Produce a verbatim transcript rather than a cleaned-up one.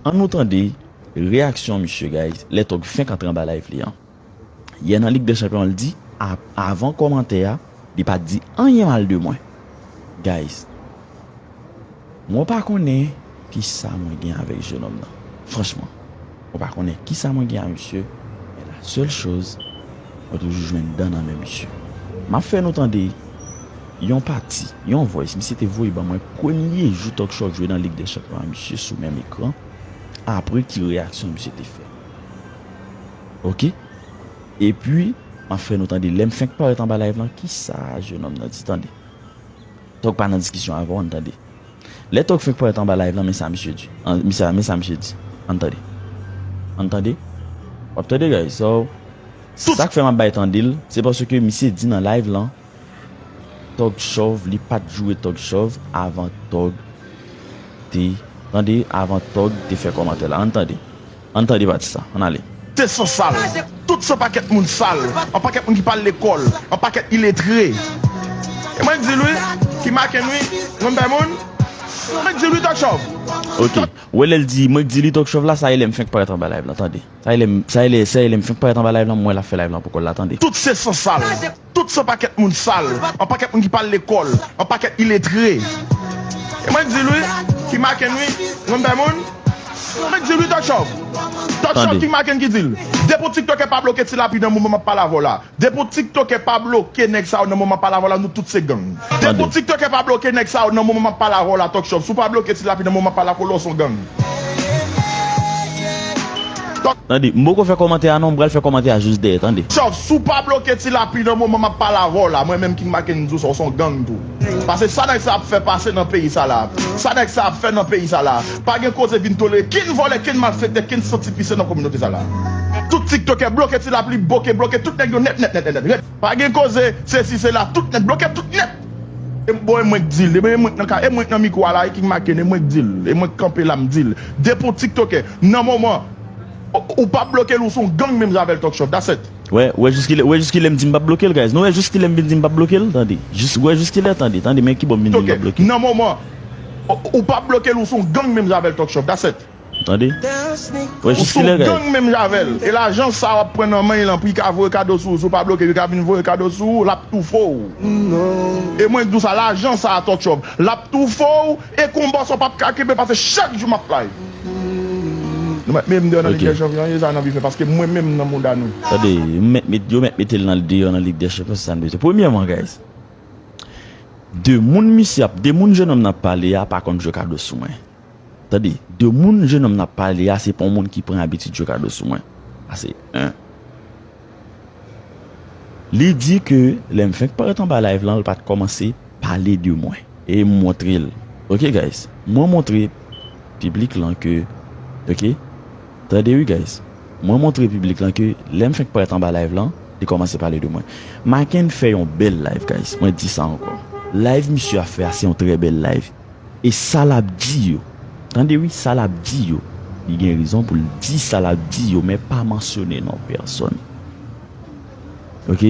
An nou tande reyaksyon misye, guys, lè Tòg fenk antre anba live li an. Yè nan Lig dè Chanpyon an, l di, a- avan kòmantè a, li pa t di anyen mal de mwen. Guys, mwen pa konnen kisa mwen gen avèk jenòm nan. Franchman, mwen pa konnen kisa mwen gen a misye, men la sèl choz, mwen toujou jwenn dan nan men misye. M ap fè nou tande yon pati, yon voice misye te voye ban mwen premye jou Tòg Chòv jwe nan Lig dè Chanpyon a misye sou menm ekran, apre ki reyaksyon misye te fè. Oke? Epi, m ap fè nou tande, lè m fenk parèt anba live lan, kisa jenòm nan di, tande. Tòg pa nan diskisyon avè w, ann tande. Lè Tòg fenk parèt anba live lan, men sa misye di. An- men sa, men sa misye di. Ann tande. Ann tande. W ap tande, guys. So, sa k fè m ap bay tande l, se paske misye di nan live lan, Tòg Chòv, li pa t joure Tòg Chòv avan Tòg te, tande, avan Tòg te fè kòmantè la. Ann tande. Ann tande pati sa. Ann ale. Te san sal. Tout se pakèt moun sal. An pakèt moun ki pa al lekòl. An pakèt iletre. E mwen k di l wi, ki make n wi. Mwen bay moun. Mwen k di l wi, Tòg Chòv. Ok. Ou wè lè l di, mwen k di li Tòg Chòv la, sa e lè m fenk parèt anba live lan, tande. Sa e lè m, sa e lè, sa e lè m fenk parèt anba live lan, m wè l ap fè live lan pou kò l la, tande. Tout se san sal. Tout se pakèt moun sal. An pakèt moun ki pa al lekòl. An pakèt iletre. E mwen k di l wi, ki make n wi. Mwen bay moun. Mwen k di l wi, Tòg Chòv. Tòg Chòv, tande, ki make n ki di l. Depi w tiktokè pa bloke Ti Lapli nan moman m ap pale avè w la. Depi w tiktokè pa bloke nèg sa yo nan moman m ap pale avè w la, nou tout se gang. Depi w, tande, tiktokè pa bloke nèg sa yo nan moman m ap pale avè w la, Tòg Chòv. Si w pa bloke Ti Lapli nan moman m ap pale avè w la, w se yon gang. Tande, m poko fè kòmantè a non, m pral fè kòmantè a jis dèyè, tande. Chòv, si w pa bloke Ti Lapli nan moman m ap pale avè w la, mwen menm King Maken m di w sa, w se yon gang tou. Paske sa nèg sa ap fè pase nan peyi sa la. Sa nèg sa ap fè nan peyi sa la. Pa gen koze vin tolere kenn vòlè, kenn malfektè, kenn santi pise nan kominote sa la. Tout tiktokè bloke Ti Lapli, bloke, bloke tout nèg yo nèt, nèt, nèt, nèt, nèt. Pa gen koze, sesi, sela, tout nèt, bloke tout nèt. E bon, e mwen k di l, e mwen k nan ka, e mwen k nan mikwo a la, e King Maken, e mwen k di l, e mwen k kanpe la, m di l. Depi w tiktokè, nan moman, ou, ou pa bloke l, ou se yon gang menm jan avè l, Tòg Chòv, that's it. Wè, wè jiskilè, wè jiskilè m di m p ap bloke l, guys. Nou wè jiskilè m vin di m p ap bloke l, tande. Jis, wè jiskilè, tande, tande, men kibò m vin di m p ap bloke l. Nan moman, ou, ou pa bloke l, ou se yon gang menm jan avè l, Tòg Chòv, that's it. Tande. Wè jiskilè, guys. Ou se yon gang menm jan avè l. E lajan sa w ap pran nan men l lan pou l ka voye kado sou ou, si w pa bloke l, li ka vin voye kado sou ou, l ap toufe w. E mwen k di w sa, lajan sa a, Tòg Chòv, l ap toufe w, e konba sa w p ap ka kenbe, paske chak jou m ap live. Nou mèt mete m deyò nan Lig dè Chanpyon, e sa n anvi fè, paske mwen menm nan mouda nou. Tande, m mèt met, yo mèt mete l nan, deyò nan Lig dè Chanpyon, se sa n bezwen. Premyèman, guys, de moun misye ap, de moun jenòm nan ap pale a pa konn jwe kado sou mwen. Tande, de moun jenòm nan ap pale a, se pa yon moun ki pran abitid jwe kado sou mwen. Sa se en. Li di ke lè m fenk parèt anba live lan, l pa t kòmanse pale de mwen. E m montre l. Ok, guys. Mwen montre piblik lan ke, ok? Tande wi, guys. Mwen montre piblik lan ke lè m fenk parèt anba live lan, li kòmanse pale de mwen. Maken fè yon bèl live, guys. Mwen di sa ankò. Live misye ap fè a, se yon trè bèl live. E sa l ap di yo, tande wi, sa l ap di yo, li gen rezon pou l di sa l ap di yo, men pa mansyone non pèsòn. Ok?